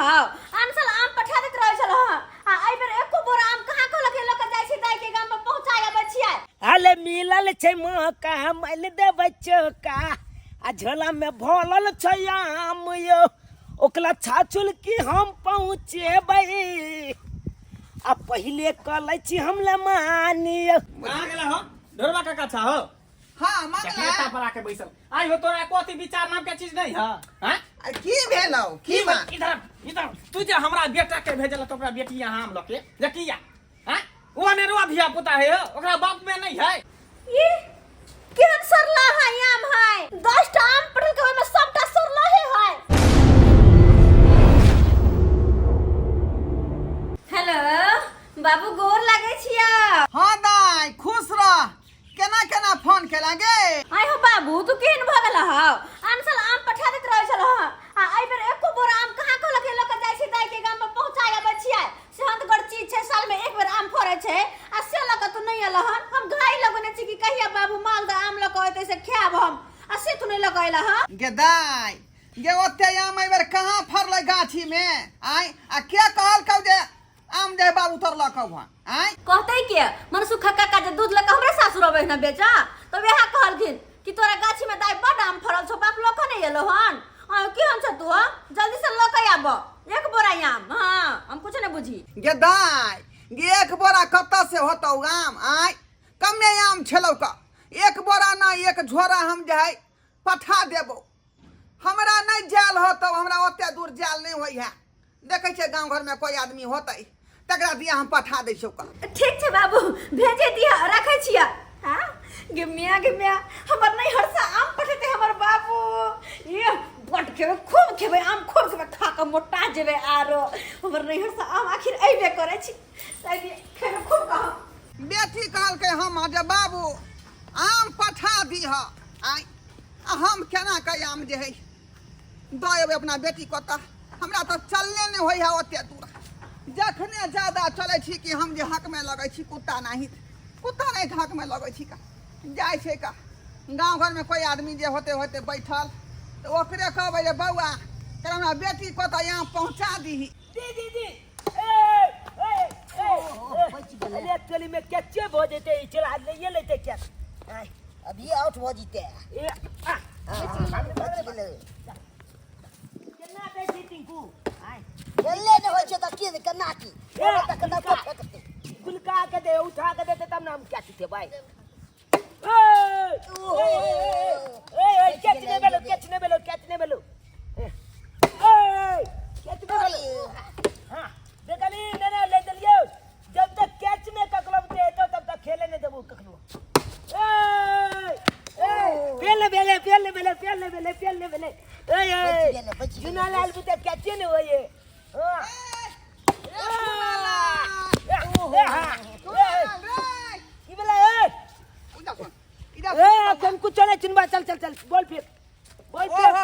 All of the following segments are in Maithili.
हौ? आन साल आम पठा दैत रहै छल हँ, आ एहि बेर एको बोरा आम कहाँ कहलक लऽ कऽ जाइ छी दाइ के गाम पर पहुँचा अबै छियै। अले मिलल छै मौका, मल देबै चौका, आ झोला में भरल छै आम यो, ओकरा छाछुल की हम पहुँचेबै, आ पहिले कऽ लै छी हम मानियो। कहाँ गेला हो ढोरबा काका छा हो? हाँ मंगला। देखले पर आके बैसल आई हो, तोरा कोथी विचार नाम के चीज नहीं है? हैं? अरे की भेलौ की बात? इधर इधर, तू जे हमरा बेटा के भेजल तो ओकरा बेटी यहाँ हम लके जे किया हैं? वो नेरुआ धिया पुता है हो, ओकरा बाप में नहीं है। ई केहन सरला है आम है? 10 टा आम पटल के ओहिमे सबटा सरला है है। हेलो बाबू, गोर लागे छिया। हाँ दाई, खुश रह। केना केना फोन केला गे? आय हो बाबू, तू केहन भऽ गेल हौ? आन साल आम पठा दैत रहै छल हँ, आ एहि बेर एको बोरा आम कहाँ कहलक लऽ कऽ जाइ छी दाइ के गाम पर पहुँचा अबै छियै। सेहन्तगर चीज छै, साल में एक बेर आम फड़ै छै, आ से लऽ कऽ तू नहि एलह हन। हम घाई लगौने छी कि कहिया बाबू मालदह आम लऽ कऽ एतै से खायब हम, आ से तू नहि लऽ कऽ एलह हन। गे दाई गे, ओते आम एहि बेर कहाँ फड़लै गाछी में? आय, आ के कहलकौ जे आम जे बाबू तोड़लकौ हँ? आय। कहतै के, मनसुख काका जे दूध लऽ कऽ हमरे सासुर अबै ने बेचा, तऽ वएह कहलखिन कि तोरा गाछी में दाइ बड आम फड़ल छौ, बाप लऽ कऽ नहि एलौ हन। आँ केहन छ तू? हँ, जल्दी से लऽ कऽ आब एक बोरा आम। हाँ, हम कुछ नहीं बुझी। गे दाई गे, एक बोरा कतऽ से होतौ आम? आय, कमे आम छलौ का? एक बोरा ना, एक झोरा हम जे है पठा देबौ। हमरा नहीं जायल होतौ, हमरा ओते दूर जायल नहीं होइ है। देखै छियै गाँव घरमे कोइ आदमी होतै तकरा दिया हम पठा दै छियौ का। ठीक छै बाबू, भेजे दिया, रखै छियै। हाँ गे मियाँ, गे मियाँ, हमर नहीं हरसा आम पठेतै हमर बाबू। ये बड खेबै, खूब खेबै आम, खूब खेबै, खा कऽ मोटा जेबै। आरो हमर नहीं हरसा आम आखिर अइबे करै छी, ताहि लिए खेबै खूब कह। बेटी कहलकै हम जे बाबू आम पठा दीह। आय, आ हम केना के आम जे है दऽ एबै अपना बेटी कतऽ? हमरा तऽ चलने नहि होइ है ओते दूर। जखने ज्यादा चलै छी कि हम जे हकमे लगै छी कुत्ता नाही, कुत्ता नहि हकमे लगै छी का जाइ छै का। गाँव घरमे कोइ आदमी जे होते होते बैठल तऽ ओकरे कहबै जे बौआ कर हमरा बेटी कतऽ यहाँ पहुँचा दीही। दी दी दी, ए ए ए, अरे एक्चुअली में कैचे भऽ जेतै, ई चला लइए लेतै कैच। आय, अभी आउट भऽ जेतै। ए आ। बचि गेलै। केना दै छी टिंकू? आय, खेलले नहि होइ छै तऽ की केना की ए, तऽ केना फेकतै? गुलका के दे, उठा के देते तब ना हम कैच उठेबै। ए ए ए ए, कैच नहि भेलो, कैच नहि भेलो, कैच नहि भेलो। ए ए, कैच नहि भेलो। हाँ देखली नहीं नहीं ले चलिए, जब तक कैच नहीं ककरो दे तो तब तक खेले नहीं देबो ककरो। ए ए, पेल भेले, पेल भेले, पेल भेले, पेल भेले। ए ए। बचि गेलै, बचि गेलै। जुना लाल बुते कैचे नहीं होइए। हाँ ए हाँ ए, की भेलै? ए ए, अखन कुछो नहीं चुनबा। चल चल चल, बॉल फेंक, बॉल फेंक।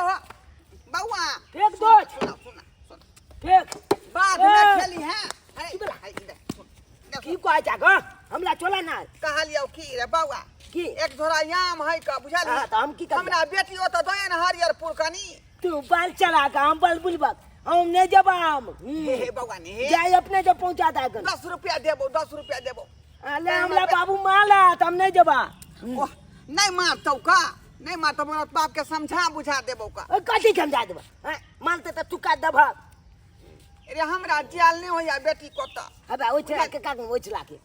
बौआ। फेंक दो। सुना सुना सुन। फेंक। बाद में ए। खेली है। अरे की भेलै? अरे इधर सुन, इधर की सुन। कहै छ गो? हमरा चोला ना। कहलियौ की रे बौआ? की? एक झोरा आम है का बुझल? हाँ, तऽ हम की करियै? हमरा बेटी ओतऽ दए ने हरियरपुर कनी। तू बाल चला के हम बाल बुलबक, हम नहीं जब आम। हे हे बौआ ने जाय अपने जब पहुंचा दा गन। 10 रुपया देबो, 10 रुपया देबो। अले हमरा बाबू माला त हम नहीं जबा। ओह, नहीं मारतौ का, नहीं मारतौ, हमरा बाप के समझा बुझा देबो का। ओ, कथी समझा देबा? हैं, मानते त तू का दबा। अरे हमरा जाल नहीं होइया बेटी कोता। अब ओइ छला के का, ओइ छला के।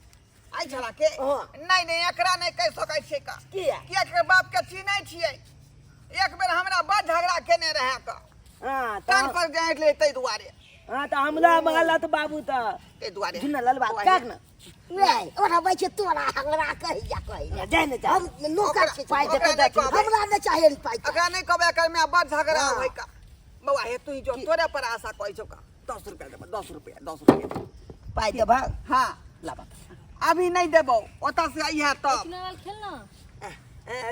आई छला के? हाँ। नहीं नहीं, एकरा नहीं कहि सकै छियै का। किया? किया के बाप के चिन्है छियै, एक बेर हमरा बड़ झगड़ा केने रहे का। हां त कान पर जाइत ले ताहि दुआरे। हां त हमरा माला त बाबू त ताहि दुआरे। जुना ललबा बौआ, काक न। नहीं, ओरा बै छै तोरा हमरा कहिया कहिया। जाय न जा। हम नौकर छी। पाइ ओकरा देतौ नहि दे। कहबै। हमरा नहि चाहिए पाइ। एकरा नहीं कहबै, एकर में बड़ झगड़ा हाँ। होइ का। बौआ हे, तू ही जो तोरे पर आशा कहै छौ का, 10 रुपया देबो, 10 रुपया, 10 रुपया। पाइ देबा? हाँ। लाबा। अभी नहीं देबो, ओतऽ से अइहे तब। खेलना।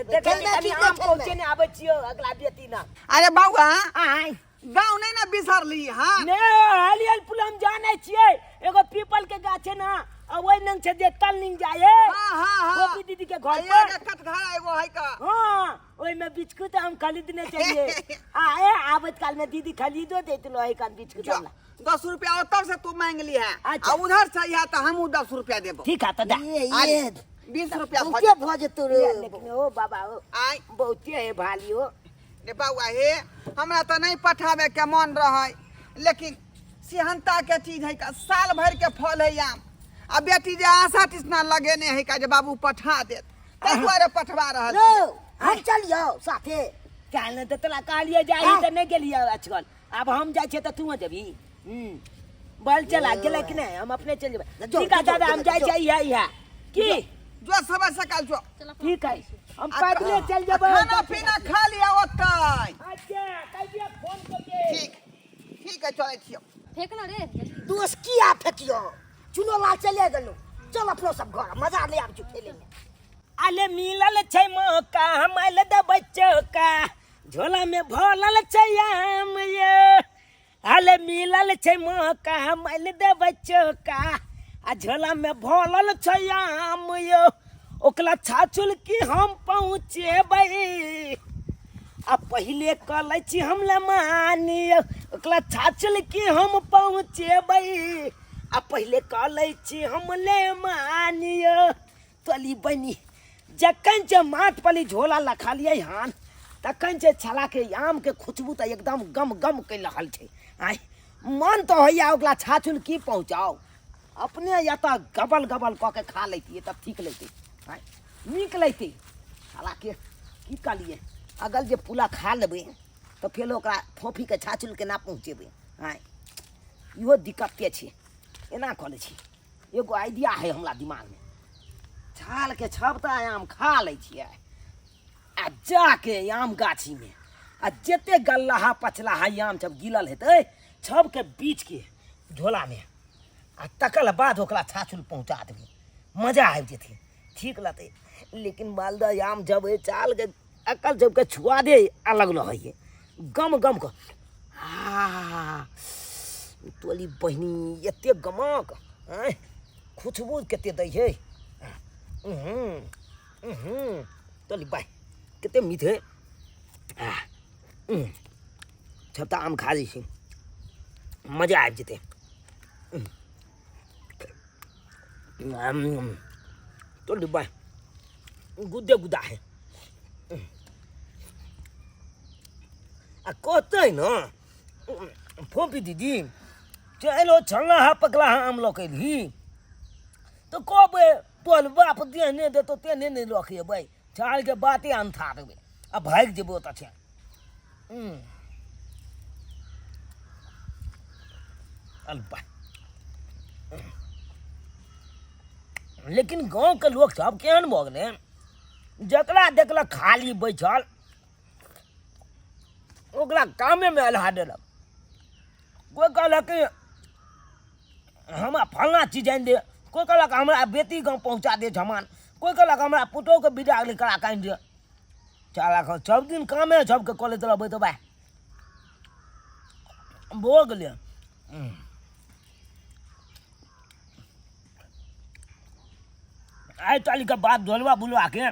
देखै खेलना कनी ठीक आम खेलना। पहुँचे ने आबै छियौ अगला बेटी ना। अरे बौआ। आय। गाँव नहीं ना बिसरली हाँ ने हलियल पुल हम जानै छियै एगो पीपल के गाछ छै ना आ ओहि नंग छै जे तल निंग जाय है हाँ हाँ हाँ गोपी दीदी के घर पर एगो कटघरा एगो है का हाँ ओहिमे बिस्कुट हम खरीदने चलिए आ ए आबैत काल में दीदी खरीदो दैत रहे कान बिस्कुट जो हमरा 10 रुपया उतर से तू मांग ली है अच्छा। आ उधर से है तो हमू 10 रुपया देबो। ठीक है तो दा। ये आ ये 20 रुपया भऽ बहुते भऽ जेतौ रे। लेकिन ओ बाबा ओ आय बहुते है भाली हो। रे बौआ हे, हमरा तऽ नहि पठाबे के मन रहै, लेकिन सिहनता के चीज है का, साल भर के फल है आम, आ बेटी जे आशा तिसना लगेने है का जे बाबू पठा देत, ताहि दुआरे पठवा रहल रो छी। हम चलियौ साथे। काल्हि ने तऽ तोरा कहलियै जाही हाँ। तऽ नहि गेलियै आजकल। आब हम जाइ छियै तऽ तू जेबही। बल चला गेलै कि नहि? हम अपने चलि जेबै। जो, ठीक है जो, दादा, जो, हम जाइ जो। छियै। इएह इएह की जो समय सकाल जो। ठीक है, हम आ पैदले चलि आ जेबै। खाना पीना खा लिया ओतै। अच्छा, कहिया फोन करके? ठीक ठीक है, चलै छियौ। फेंक ना रे जल्दी। दोस्त, किया फेकियो? चुनो लाल चले गेलो, चल अपनो सब घर, मजा नहीं आबै छौ खेले में। अले मिलल छै मौका, हम आयल देबै चौका, झोला में भरल छै आम ये। अले मिलल छै मौका, हम आयल देबै चौका, आ झोला में भरल छै आम यो। ओकरा छाछुल की हम पहुँचेबै, आ पहिले कलै छी हम लमानी। ओकरा छाछुल की हम पहुँचेबै, आ पहिले कलै छी हम ले मानियो। तली बनी जखन जे माथ पली झोला लखलियै हन, तखन जे छलाके आमके खुशबू तऽ एकदम गम गम कहि रहल छै। आँय, मन तऽ होइया ओकरा छाछुल की पहुँचाउ, अपने या तऽ गबल गबल कऽ के खा लैतियै तब ठीक लैतै। आँय, नीक लैतै। छलाके की कहलियै, अगर जे पुला खा लेबै तऽ फेर ओकरा फोफीके छाछुल केना पहुँचेबै? आँय, इहो दिक्कते छै। एना कऽ लै छी, एगो आइडिया है हमरा दिमागमे। छालके छबता आम खा लै छियै आ जाके आम गाछीमे आ जते गल्लाहा पचलाहा आम सब गिलल हेतै, सबके बीचके झोलामे आ तकर बाद ओकरा छाछुल पहुँचा देबै। मजा आबि जेतै, ठीक लगतै। लेकिन मालदह आम जब है चालके अकल सबके छुआ दे अलग रहै, गम गम कऽ आ तोली बहिनी एते गमक। आँय, खुशबू कते दै छै। तोली बाइ कते मीठ है। सबटा आम खा जाइ छी, मजा आबि जेतै। तोली बाइ गुद्दे गुद्दा है। आ कहतै ने फोपी दीदी, चलो छलना पकला आम लऽ के एलही तऽ कहबै, तोहर बाप देहने देतौ तेहने नहि लऽ के एबै। चालके बाते अन्था देबै आ भागि जेबै ओतऽ छै। अल्पा लेकिन गाँवके लोक सब केहन भऽ गेलै, जकरा देखलक खाली बैठल, ओकरा कामेमे अल्हा देलक। कोइ कहलक कि हमरा फल्लाँ चीज आनि दे, कोइ कहलक हमरा बेटी गाँव पहुँचा दे सामान, कोइ कहलक हमरा पुतोहुके विदा करा कऽ आनि दे। चल सब दिन कामे सबके कऽ लैत रहबै तऽ भाय भऽ गेलै। आइ काल्हिके बात ढोलबा बुलबाके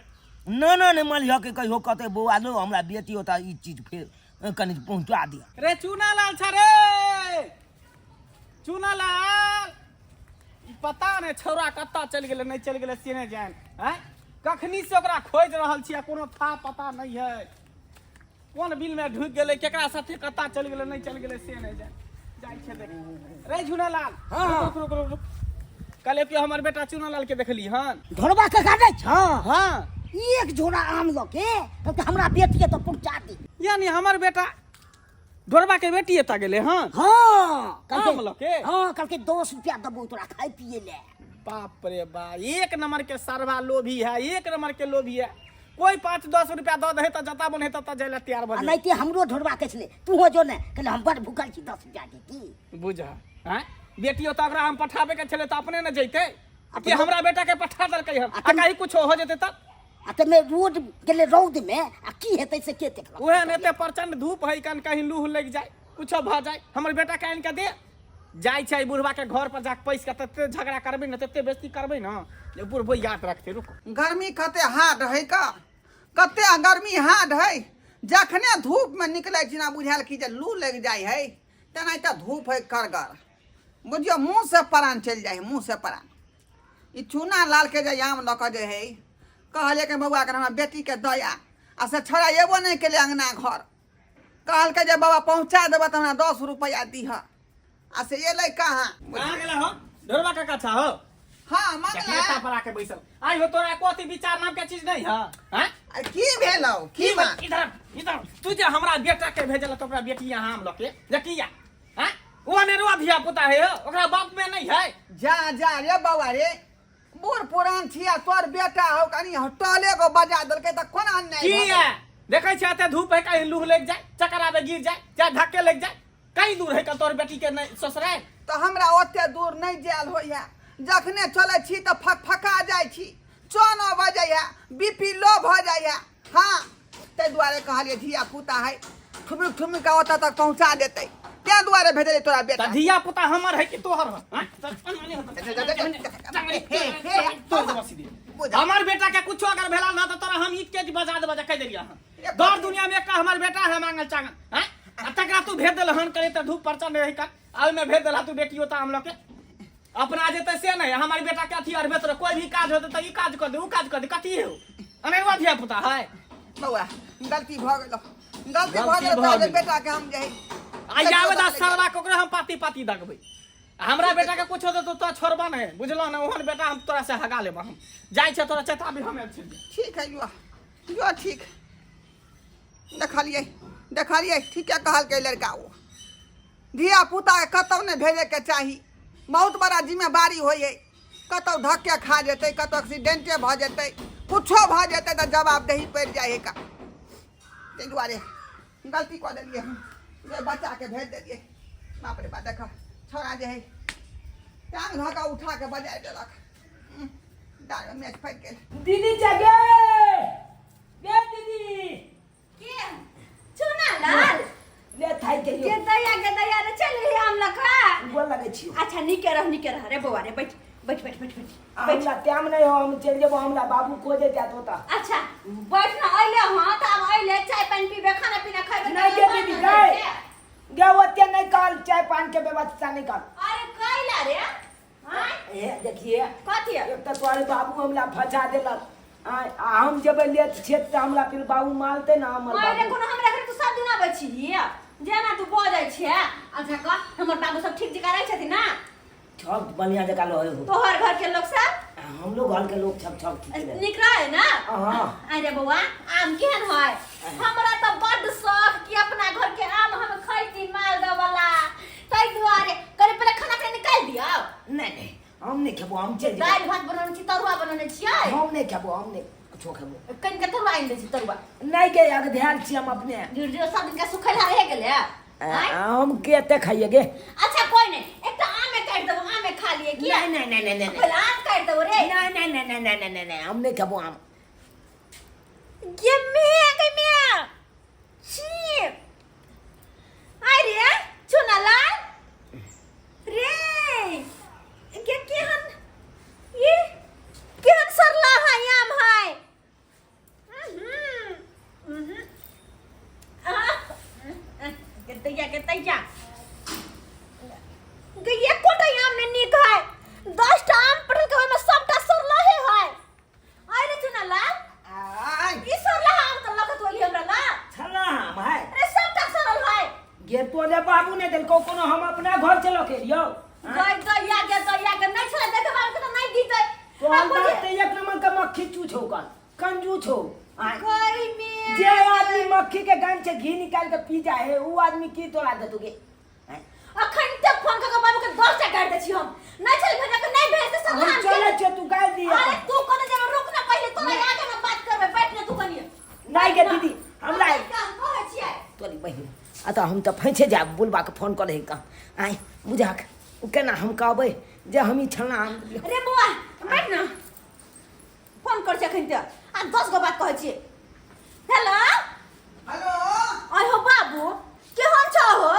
नाना नहि मानिह के कहियो कहतै, बौआ लो, हमरा बेटी ओतऽ ई चीज फेर कनि पहुँचा दिअ। रे चूना लाल छ रे चूना लाल, ई पता नहि छौड़ा कतऽ चलि गेलै, नहि चलि गेलै से नहि जान। आँय, कखनी से ओकरा खोजि रहल छी आ कोनो था पता नहि है। कोन बिल में ढुकि गेलै, केकरा साथे कतऽ चलि गेलै, नहि चलि गेलै से नहि जान। जाइ छै देख रे झूना लाल। हाँ। रुक रुक रुक रुक, कहले कि हमर बेटा चूना लाल के देखली हन? ढोलबा काका नहि छौ? हाँ। एक झोरा आम लऽ के कहलकै हमरा बेटीके तऽ पहुँचा दे। यानी हमर बेटा ढोरबा के बेटी एतऽ गेलै हन? हाँ, कहलकै। आम लऽ के? हाँ, कहलकै 10 रुपया देबौ तोरा खाय पिए ले। बाप रे बा, एक नंबर के सरवा लोभी है, एक नंबर के लोभी है। कोई 5-10 रुपया दऽ दे तऽ जता मन हेतै ततऽ जाय ला तैयार भऽ आ जाए। नहीं ते हमरो ढोलबा के छलै, तू जो ने कहले हम बड़ भूखल छी, 10 रुपया देती। बुझ हैं, बेटी ओतऽ ओकरा हम पठाबे के छलै तऽ अपने ने जैते कि हमरा बेटा के पठा देलकै हन। आ कहीं कुछो हो जेतै तब? आ तऽ मे रोड गेलै रौद में, आ की हेतै से के देखलक? उहे ने, एते प्रचंड धूप है, कन कहीं लूह लग जाए। कुछो भऽ जाय हमर बेटा के आनि के दे। जाइ छै बुढ़वा के घर पर जाके पैस के तते झगड़ा करबै ने, तते बेइज्जती करबै ने जे बुढ़बो याद रखतै। रुको, गर्मी कते हार्ड है का, कते गर्मी हार्ड है। जखने धूप में निकले छी ना बुझायल कि जे लू लग जाय है, तेनाहिते धूप है करगर, बुझियो मुँह से प्राण चलि जाइ है, मुँह से प्राण। ई चूना लाल के जे आम लऽ कऽ जे है कहलियै कि बौआ के हमरा बेटी के दया, आ से छोड़ा एबो नहि केलै अंगना घर। कहलकै जे बाबा पहुँचा देबऽ तऽ हमरा 10 रुपैआ दिहऽ, आ से एलै कहाँ? कहाँ गेला हो ढोरबा काका? छा हो? हाँ, मंगला नेता पर आके बैसल आई हो। तोरा कोथी विचार नाम के चीज नहीं है? हैं? अरे की भेलौ? की बात? इधर इधर, तू जे हमरा बेटा के भेजल तो ओकरा बेटी यहाँ हम लके जे किया? हैं, ओ नेरुआ धिया पुता है हो, ओकरा बाप में नहीं है। जा जा रे बौआ रे, बूढ़ पुरान छी आ तोर बेटा हो कनी टहले गो बजा देलकै तऽ कोना अन्याय की भऽ गेलै? है देखै छै एते धूप है, कहीं लूह लग जाए, चक्कर आबे गिर जाए, चाहे धक्के लग जाए। कहीं दूर है कल तोर बेटी के नहीं ससुराल? तऽ हमरा ओते दूर नहि जायल होइए, जखने चलै छी तऽ फकफका जाइ छी, चनो बजैए, बीपी लो भऽ जाइए। हाँ, ताहि दुआरे कहलियै धिया पुता है, ठुमुक ठुमुक कऽ ओतऽ तक पहुँचा देतै, ताहि दुआरे भेजलियै तोरा तऽ बेटा। धिया पुता हमर है कि तोहर है? हाँ? तोड़ देबो सीधे। हमर बेटा के कुछो अगर भेला ना तऽ तोरा हम ईट के बजा देबो, जे कहि देलियै हन। दर दुनिया में एकटा हमर बेटा है मांगल चांगल हैं, आ तकरा तू भेज देल हन करे तऽ धूप प्रचंड रही कर, आ ओहिमे भेज देला तू बेटियो तऽ हम लोग के अपना जेतै से नहीं। हमारे बेटा के अथी अरबे तोरा कोई भी काज होते तऽ ई काज कर दे, ऊ काज कर दे, कथी है अनेरुआ धिया पुता है। बौआ गलती भऽ गेलो, गलती भऽ गलती गेलो भऽ तोरा गेल। बेटा के हम जे है आ आवे दा सरवा के, ओकरे हम पाती पाती दगबै। आ हमरा बेटा के कुछ होते तो तोरा छोड़बा नहीं, बुझलो ना? ओहन बेटा हम तोरा से हगा लेबा। हम जाइ छै, तोरा चेताबी हम आबि छलियै। ठीक है युवा युवा, ठीक देखलियै देखलियै, ठीके कहलकै लड़का। ओ धिया पुताके कतहु नहि भेजैके चाही, बहुत बड़ा जिम्मेवारी होइ है। कतहु धक्के खा जेतै, कतहु एक्सीडेंटे भऽ जेतै, कुछो भऽ जेतै तऽ जवाबदेही पड़ि जाइ है का। ताहि दुआरे गलती कऽ देलियै हम जे बच्चाके भेज देलियै। बाप रे बाप, देख छौड़ा जे है टांग धऽ कऽ उठा कऽ बजाय देलक, डाँड़मे मेच फाटि गेल। दीदी जगे गे दीदी। के चुना लाल ले थाई के के दैया के दैया रे, चल रही आम लखा गोल लगे छी। अच्छा नीके रह, नीके रह रे बौआ रे, बैठ बैठ बैठ बैठ बैठ। हमरा टाइम नहीं हो, हम चल जेबो, हमरा बाबू खोजे जात होता। अच्छा बैठ ना, अइले। हाँ तऽ आब अइले, चाय पानी पीबे, खाना पीना खैबे। नहीं गे दीदी, गए गे ओते नहीं काल चाय पान के व्यवस्था नहीं काल। अरे कैला रे? हाँ ए देखिए। कथी? एक तऽ तोहर बाबू हमरा फंसा देलक आ आ हम जेबै लेट छेत तऽ हमरा फिर बाबू मारतै ना हमर अरे बाबू। कोनो हमरा घर तू सब दिन आबै छी जेना तू बजै छियै। अच्छा कह, हमर बाबू सब ठीक जकाँ रहै छथिन ना? सब बढ़िया जगह रहे हो। तोहर घर के लोग सब? हम लोग घर के लोग सब सब ठीक रहे। नीक रहे ना? हाँ। अरे बौआ, आम केहन है? हमरा तऽ बड्ड शौक कि अपना घर के आम हम खैती मालदह वाला, ताहि दुआरे करे। पहिले खाना पीना निकालि दियौ। नहीं नहीं, हम नहीं खेबो, हम चल जेबै। दालि भात बनौने छी, तरुआ बनौने छियै। हम नहीं खेबो, हम नहीं कुछो खेबो। कनिके तरुआ आनि दै छी, तरुआ। नहीं के अग ध्यान छी हम अपने। जुड़ जुड़ सब दिन के सुखैला रहि गेलै आँय? हम के एते खाइए गे? अच्छा कोई नहीं, एकटा आमे काटि देबो, आमे खा लिए की। नहीं नहीं नहीं नहीं नहीं। पहिले आम काटि देबो रे। नहीं नहीं नहीं नहीं नहीं नहीं नहीं, हम नहीं खेबो आम। गे मिया गे मिया छी, अरे चुनालाल रे, गे केहन ये केहन सरला है आम है। गे तैया गे तैया गे, एकोटा आम नहि नीक है। 10टा आम पड़ल के ओहिमे सबटा सरला है है। अरे चुनालाल, आय। ई सरला आम तऽ लगत होली हमरा ला। छला आम है। अरे सबटा सरल है। गे तोरे बाबू ने देलको कोनो, हम अपना घर चलो के लियो। गई गैया गे गैया के नहीं छले देखे बाल के तऽ नहीं दीतै। तोहर बाप ते एक नंबर के मक्खी चूछ हो कन कंजूस हो आय। गई में जे आदमी मक्खी के गंध से घी निकाल के पी जाए है, ऊ आदमी की तोरा देतु गे? आय। अखन तक फोन कऽ के बाबू के 10टा गाड़ि दै छी हम। नहीं छले भेजा के नहीं भेज दे सब हम आम के। चले छे, तू गाल दिया। अरे तू कोने जेबे? रुक ना पहिले, तोरा आगे हम बात करबै। बैठ ना तू कनिए। नहीं गे दीदी, हमरा हम कहै छियै। तोरी बहिन आ तऽ हम तऽ फँसे जायब। बुलबा के फोन कऽ का आय बुझाक, ओ केना हम कहबै जे हम ई छलना आम। रे बौआ बैठ ना, फोन कर छै अखन तऽ आ 10 गो बात कहै छियै। हेलो। हेलो। आय हो बाबू, केहन छौ हो?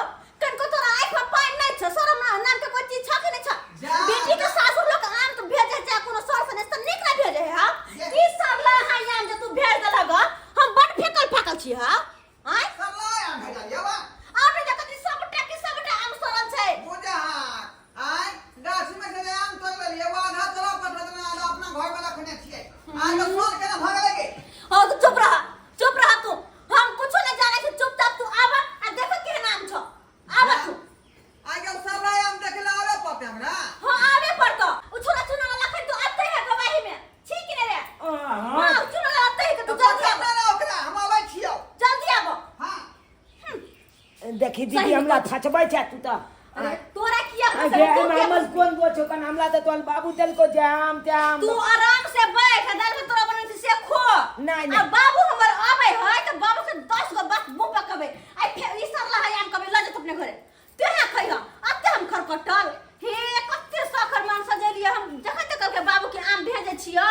दीदी हमरा फचबै छै तू तऽ। अरे तोरा किया आ फंसेबै? गे तू एहिमे किया हमर कोन दोष छौ? कन हमरा तऽ तोहर बाबू देलको जे आम ते आम। तू आराम से बैठ, दाल भात तोरा बनल छै से खो। नहि, नहि। आ बाबू हमर आबै है तऽ बाबू के 10 गो बात मुंह पर कहबै, आइ फेर ई सरला है आम कहबै लऽ जेतौ अपने घरे, तेना खइह। अते हम खरकटल हे कते सखर मान सजेलियै हम। जखन तक कहलकै बाबू के आम भेजै छियौ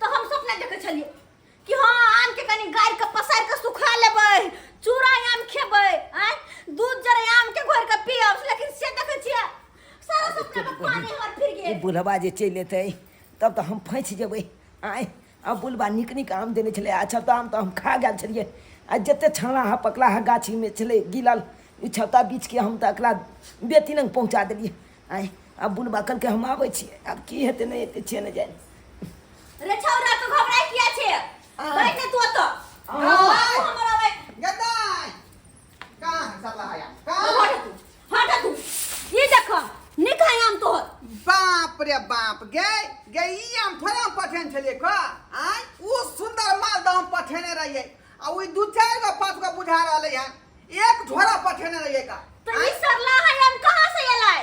तऽ हम सपना देखै छलियै कि हाँ आम के कनी गारि के पसारि के सुखा लेबै, चूड़ा आम खेबै, आँय दूध जरे आम के घोरि के पियब, लेकिन से देखै छियै सारा सपना में पानी हमर फिर ई गेल। बुढ़वा जे चलि एतै तब तऽ हम फँसि जेबै। आँय आ बुढ़बा नीक नीक आम देने छलै, अच्छा तऽ आम तऽ हम खा गेल छलियै, आ जते छाना हा पकला हा गाछीमे छलै गिलल, ई छत्ता बीछके हम तऽ एकरा बेटी लग पहुँचा देलियै। आँय आ बुढ़बा कहलकै हम आबै छियै, आब की हेतै नहि हेतै से नहि जानि। रे छौरा तू घबराइ किया छे? बैठ ने तू ओतऽ। बाबू हमर आबै। गदाइ कहाँ है सरला आया कहाँ? हट तू, हट तू, ई देख नीक है आम तोहर। बाप रे बाप, गे गे ई आम थोड़े हम पठेने छलियै का? आँय ओ सुन्दर मालदह हम पठेने रहियै आ ओहि दू चारि गो पाँच गो बुझा रहलै हन, एक झोरा पठेने रहियै का? तो ई सरला है आम कहाँ से एलै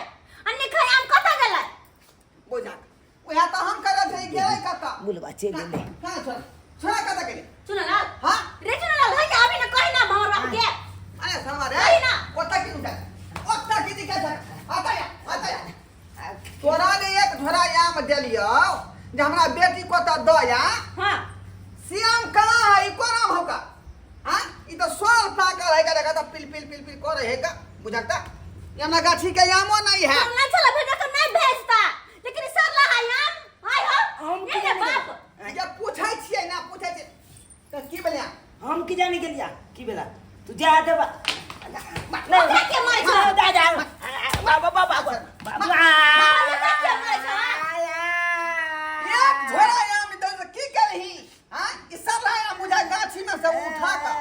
आ नीक है आम कतऽ गेलै? बुझा वएह तऽ हम करल छलियै, गेलै कतऽ? बुलबा चलि एलै। कहाँ छोड़ा छोड़ा कतऽ गेलै? चुनलाल। हाँ रे चुनलाल है अभी न कही ना हमर बाप के। अरे सरवा रे कही ना। ओतऽ की उठा ओतऽ की दिखै छै? आता या आता या तोरा जे एक झोरा आम देलियौ जे हमरा बेटी को तऽ दऽ या, हाँ से आम कहाँ है? ई कोन आम हौ का? हाँ ई तऽ सोल पाकल है का, देखा तऽ पिल पिल पिल पिल करे है का, बुझक तऽ ई हमरा गाछी के आमो नहीं है। हम नहीं चला भेजा तो नहीं भेजता, लेकिन सरला है आम हाय हो हम ये की ले जाने? बाप। जब पूछै छियै ना, पूछै छियै तऽ की भेलै? हम की जाने गेलिया की भेला, तू जा देबा। ओकरा के मारै छौ? दादा बाबा बाबा बाबा। ओकरा के मारै छौ? एक झोरा आम दे से की केलही? हाँ ई सरला आम बुझा गाछी में से उठा कऽ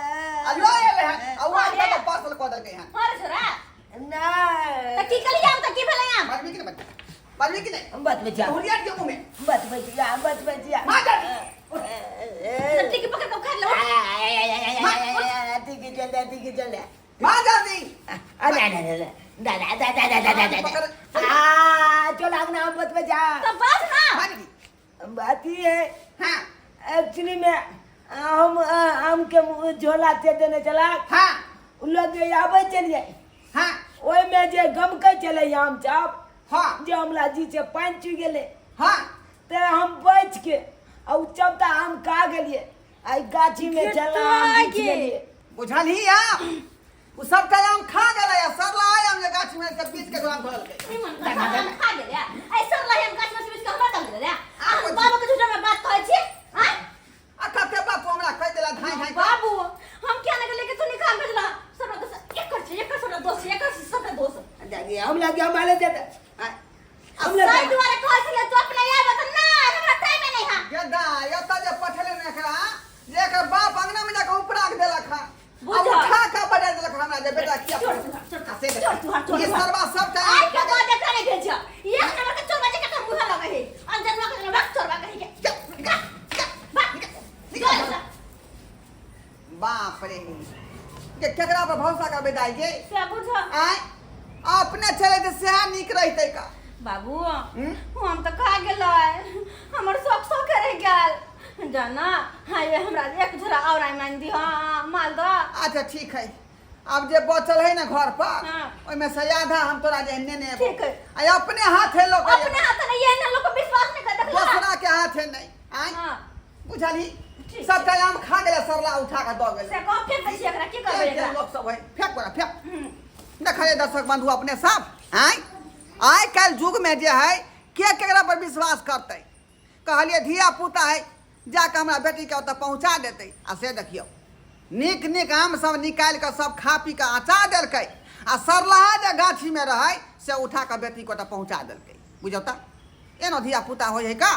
आ लऽ एलै हन आ ओ आम के पार्सल कऽ देलकै हन। मारै छौ रे? नहि। तऽ की कहलियै आम तऽ की भेलै आम? बाजबी कि नहि बाजबी? बाजबी कि नहि? हम बतबै छियै। हुरिया के मुँह में बतबै छियै, बतबै छियै। मार दे। सब्जी के पकड़ के उखाड़ लो। ठीक चल, ठीक चल। मार जल्दी। अरे अरे दादा दादा दादा दादा आ चल आगना, हम बतबै जा। तऽ बाज ना। बाजबी। बात ई है। हाँ एक्चुअली में हम आम के झोला से देने चला। हाँ उ लोग जे आबै छलियै। हाँ ओहिमे जे गमकै छलै आम चाप। हाँ जे हमरा जी से पानि चुइ गेलै। हाँ तऽ हम बचि के आ उ चबता आम खा गेलियै आ ई गाछी मे छला आम बीछ लेलियै। बुझलही आम उ सबटा आम खा गेलै आ सरला आम जे गाछ में से बीछ के गोदाम भरलकै। निमन खा आम खा गेलै ऐ सरला आम गाछ में से बीछ के हमरा दऽ गेलै। आ बाबू के झूठा में बात कहै छी? आँय आ कते बापू हमरा कहि देला धाइ धाइ। बाबू हम किया ने गेलियै कि तू निकाल भेजला? सबटा दोष एकर छै, एकर सबटा दोष छै, एकर सबटा दोष। दादी हम लगे हम आले देते हम ताहि लगे। दुआरे कहै छलियै तू अपने आयब तऽ नहि, हमरा टाइमे नहि है। गेदा एतऽ जे पठेले ने एकरा जे एकर बाप अंगना में जाके उपरा के देलक हन आ बुझल। उठा के बजा देलक हमरा जे बेटा किया चोर चोर चोर आ से देख। चोर चोर चोर। ई सरवा सबटा आइ के बाद एकरा नहि भेज, एक नंबर के चोरबा जे ककर मुँह लगे है अनजनवा के रख चोरबा कही के। निकाल, निकाल, बाप निकाल। चोर बाप रे, के केकरा पर भरोसा करबै दाई के? से बुझ। आय अपने चले तऽ सएह नीक रहितै का। बाबू हम्म? हम तऽ खा गेलै, हमर शौक शौक रहि गेल जाना। हाँ ये हमरा एक झोरा और आइ मान दी। हाँ मालदह। अच्छा ठीक है, अब जे बचल है ना घर पर हाँ। ओहिमे से आधा हम तोरा जे नेने एबो। ठीक है। आ अपने हाथे लोग अपने हाथ नहीं ये ना लोग को विश्वास नहीं कर देखला। दोसरा के हाथे नहीं। आय हाँ बुझलही? ठीक। सबटा आम खा गेलै सरला, उठा के दऽ गेलै। से कह फेंक दै छियै एकरा, की करबै एकरा? लोक सब है, फेंक बड़ा फेंक। हम्म। देखलियै दर्शक बंधु अपने सब, आँय आइ काल्हि युग में जे है के केकरा पर विश्वास करतै? कहलियै धिया पुता है, जाकऽ हमरा बेटीके ओतऽ पहुँचा देतै, आ से देखियौ नीक नीक आम सब निकालि कऽ सब खा पी कऽ अचा देलकै आ सरलाहा जे गाछीमे रहै से उठा कऽ बेटीके ओतऽ पहुँचा देलकै। बुझौ तऽ एना धिया पुता होइ है का?